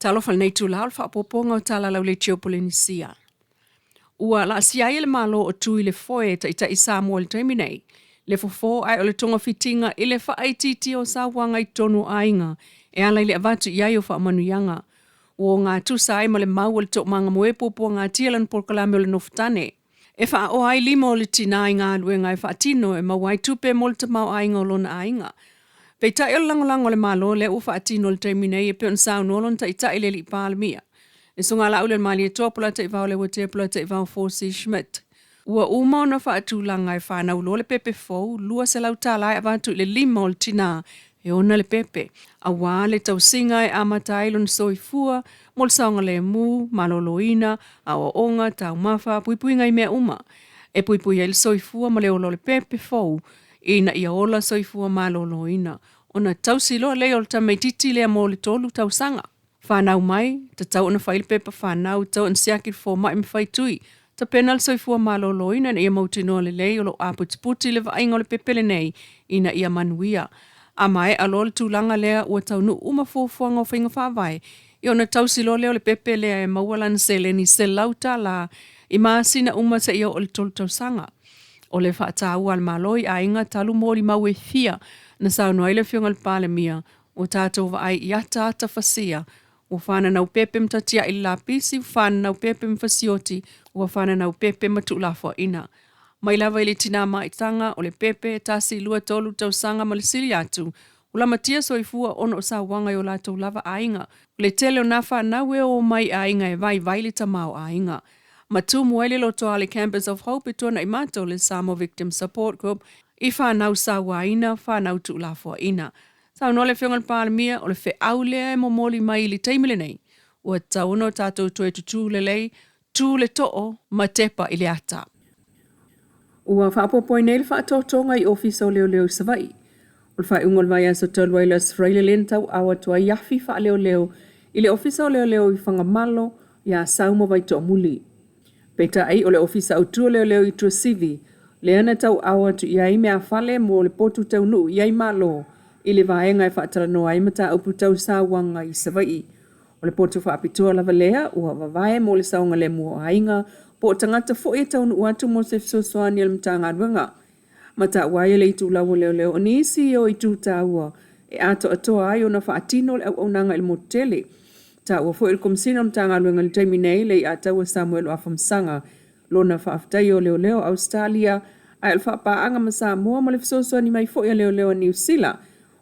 Talofa i lenei itulā o le faaopoopoga o Tala Lauleiti o Polenisia. Ua laasia ai e le Malo o Tui le foe e taitai Samoa i le taimi nei, le fofo ae o le togafitiga i le faaitiitia o sauaga i totonu o aiga e ala i le avatu i ai o faamanuiaga. Ua ogatusa ai ma le mau a le Toomaga Moe Puapuagatia lana polokalame o le Nofotane. E faaoa ai lima o le tinā i galuega e faatino e maua ai tupe mo le tamaoaiga o lona aiga. Peitai o le lagolago a le Malo lea ua faatino i le taimi nei e pei ona saunoa lona taitai le alii Palemia, le Susuga Laaulialemalietoa Polataivao Leuatea Polataivao Fosi Schmidt. Ua uma ona faatulaga e fanau loa le pepe fou, $200 e avatu i le lima o le tinā e ona le pepe, aua le tausiga e amata ai lona soifua mo le saogalemu, maloloina, aoaoga, taumafa, puipuiga i mea uma e puipui ai le soifua ma le ola o le pepe fou ina ia ola soifua maloloina, ona tausi loa lea o le tamaitiiti lea mo le 3 tausaga. Fanau mai, tatau ona fai le pepa fanau, tatau ona siaki le fomai ma fai tui, tapena le soifua maloloina ina ia mautinoa lelei o lo o aputiputi le vaaiga o le pepe lenei ina ia manuia. A maea loa le tulaga lea ua taunuu uma fuafuaga o faiga faavae, ia ona tausi loa lea o le pepe lea e maua lana seleni $100 i masina uma seia oo i le 3 tausaga. O le faataua a le Malo i aiga talu molimau e fia na saunoa ai le Afioga i le Palemia, ua tatou vaai i ataata fasia, ua fananau pepe ma tatiai i le lapisi, ua fananau pepe ma fasioti, ua fananau pepe ma tuulafoaiina. Mai lava i le tinā maitaga o le pepe, 1, 2, 3 tausaga ma le sili atu, ua lamatia soifua ona o sauaga i o latou lava aiga. O le tele o na fanau e o mai i aiga e vaivai le tamaoaiga. Ma tumu ai le lotoa a le Campus of Hope e tuanai mata o le Samoa Victim Support Group i fanau sauaina, fanau tuulafoaiina. Saunoa le Afioga i le Palemia, o le feau lea e momoli mai i le taimi lenei, ua tatau ona o tatou toe tutū lelei, tū le too ma tepa i le ata. Ua faaopoopo ai nei le faatotoga i Ofisa o Leoleo i Savaii. O le faaiuga o le vaiaso talu ai le Aso Faraile lea na tauau atu ai afi faaleoleo i le Ofisa o Leoleo i Fagamalo, i Asau ma Vaitoamuli. Peitai, o le Ofisa Autu o Leoleo i Tuasivi lea na tauau atu i ai meafale mo le potu taunuu i ai Malo i le vaega e faatalanoa ai mataupu tau sauaga i Savaii. O le poto faapitoa lava lea ua vavae mo le saogalemu o aiga po o tagata foi e taunuu atu mo se fesoasoani a le Matagaluega. Ma taua ai e le itulau o leoleo o nisi ia o itu taua e atoatoa ai ona faatino le auaunaga i le motu tele. Taua foi e le Komesina o le Matagaluega i le taimi nei le Iataua Samuel Afamasaga lona faafetai o leoleo o Ausetalia ae o le faapaaga ma Samoa ma le fesoasoani mai foi a leoleo a Niu Sila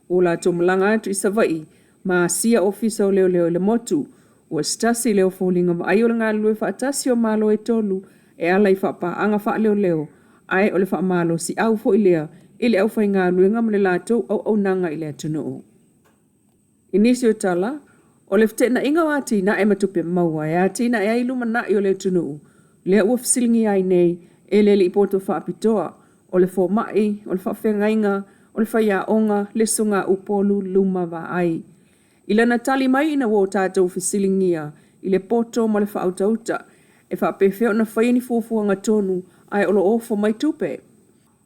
Ua latou malaga atu i Savaii ma asia ofisa o leoleo i le motu. Ua se tasi lea o foliga vaai o le galulue faatasi o Malo e tolu e ala i faapaaga faaleoleo, ae o le faamalosiau foi lea i le aufaigaluega ma le latou auaunaga i le atunuu. I nisi o tala, o le feteenaiga o atinae ma tupe maua e atinae ai lumanai o le atunuu, lea ua fesiligia ai nei e le alii poto faapitoa, o le fomai, o le faafeagaiga, o le faiaoga, le susuga Upolu Luma Vaai. I lana tali mai ina ua o tatou fesiligia i le poto ma le faautauta e faapefea ona faia ni fuafuaga tonu ae o lo o ofo mai tupe.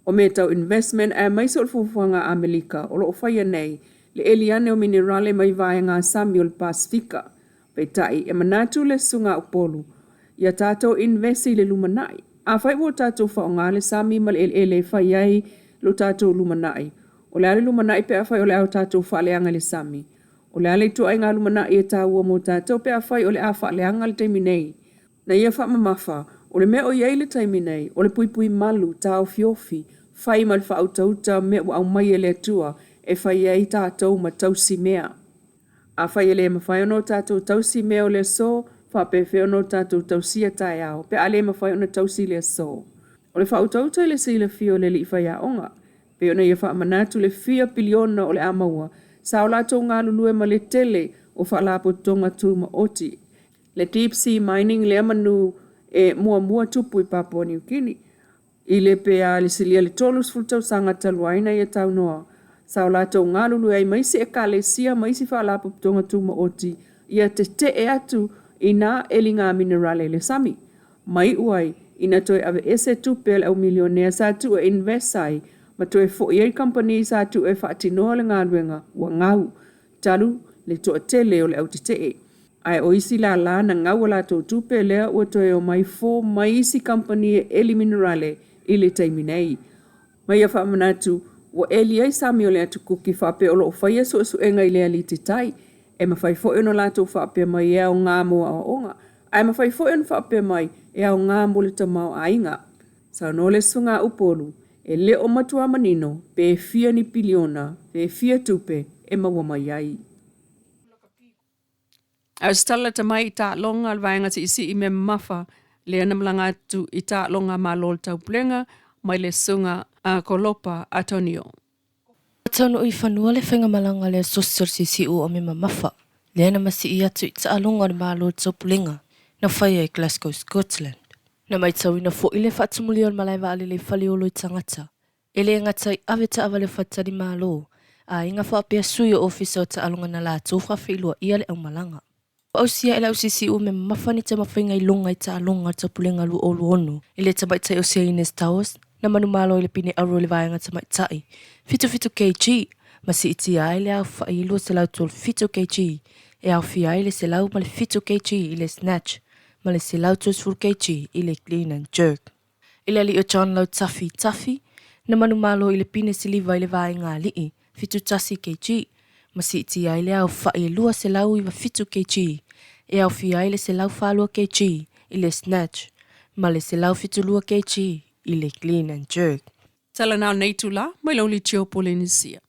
O mea tau investment aemaise o le fuafuaga a Amerika o lo o faia nei le eli ane o minerale mai vaega sami o le Pasefika. Peitai, e manatu le Susuga Upolu, ia tatou invest i le lumanai. Afai ua o tatou faaaoga le sami ma le eleele e fai ai lo tatou lumanai, o le a le lumanai pe afai o le a o tatou faaleaga i le sami? O le a le ituaiga lumanai e taua mo tatou pe afai o le a faaleaga le taimi nei? Na ia faamamafa, o le mea o i ai i le taimi nei, o le puipui malu, taofiofi, fai ma le faautauta mea ua aumai e le Atua e fai ai tatou ma tausi mea. Afai e le mafai ona o tatou tausi mea o le aso, faapefea ona o tatou tausia taeao pe a le mafai ona tausi le aso? O le faautauta i le silafia o le alii faiaoga, pei ona ia faamanatu le fia piliona o le a maua, sa o latou galulue ma le tele o faalapotopotoga tumaoti, le deep sea mining lea manu e muamua tupu i Papua Niu Kini. I le pe a le silia le 30 tausaga talu ai na ia taunoa, sa o latou galulue ai ma isi ekalesia ma isi faalapotopotoga tumaoti ia tetee atu i nā eliga minerale i le sami. Ma iu ai ina toe aveese tupe a le au milionea sa tuu e invest ai ma toe foi ai kamupani sa tuu e faatinoa le galuega ua gau talu le toatele o le au tetee. Ae o isi lālā na gau a latou tupe lea ua toe omai fō mai isi kamupani e ʻeli minerale i le taimi nei. Ma ia faamanatu, ua ʻeli ai sami o le Atu Kuki faapea o lo o faia suesuega i le aliti tai. E mafai foi ona latou faapea mai e aoga mo aoaoga, ae mafai foi ona faapea mai e aoga mo le tamaoaiga. Saunoa le Susuga a Upolu, e le o matuā manino pe fia ni piliona, pe fia tupe e maua mai ai. A o se tala lata mai i taaloga a le Vaega Siisii mea mamafa lea na malaga atu i taaloga a Malo o le Taupulega mai le Susuga a Kolopa Atonio. Ua taunuu i fanua le faigamalaga a le Asosi o le Siisiu o Mea Mamafa, lea na masii atu i taaloga o le Malo o le Taupulega na faia i Glasgow, Scotland. Na maitauina foi le faatumulia o le malae vaalele i Faleolo i tagata e le gata i ave taavale o faletalimalo, aiga faapea sui o ofisa o taaloga na latou faafeiloaia le aumalaga. Ua ausia e le ausiisiu mea mamafa ni taumafaiga i luga i taaloga o le Taupulega 2026 i le tamaitai o Sia Inez Towers na manumalo i le pine auro i le vaega tamaitai 77 kg ma siitia ai le aofai i 237 kg e aofia ai le 107 kg i le snatch ma le 130 kg i le clean and jerk. I le alii o John Lautafi Tafi, na manumalo i le pine siliva i le vaega alii, 71 kg, ma siitia ai le aofai e 297 kg, e aofia ai le 142 kg i le snatch ma le 172 kg i le clean and jerk. Tala na o lenei itulā mai Laulitio Polenisia.